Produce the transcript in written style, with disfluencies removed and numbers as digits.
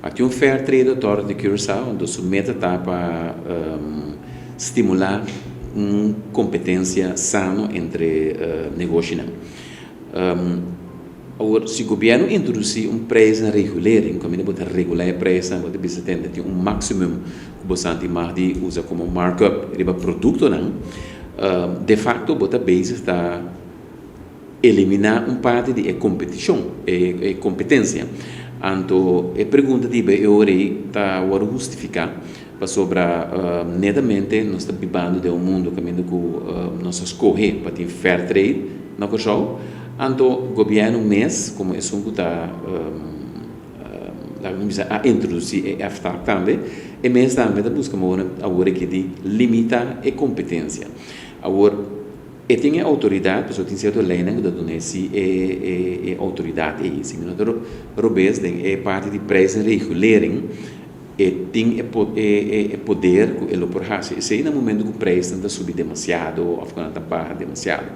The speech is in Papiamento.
Tin un Fair Trade Authority Curaçao, unda su meta ta pa stimulá un kompetensia sano entre negoshinan. Awor, si gobièrnu introdusí un prijsregulering, kaminda bo ta regulá e prijsnan, bo ta bisa tende tin un maximum ku bo tin mag di usa komo markup riba produktonan, de facto bo ta bezig ta eliminá un parti di e kompetishon, e kompetensia. Anto, e pregunta di BEORE ta wòrdu hustifiká pasobra netamente nos ta bibando den un mundu kaminda ku nos a skohe pa tin fair trade na Kòrsou. Anto, gobièrnu mes, komo esun ku ta a introdusí e FTAC tambe, e mes tambe ta buska awor aki di limitá e kompetensia. Awor, e tin e outoridat, pasobra tin sierto leinan ku ta duna e e outoridat ei. Si mi no ta robes, den e parti di prijsregulering, e tin e poder ku e lo por hasi. Esei na momento ku prijsnan ta subi demasiado òf ku nan ta baha demasiado.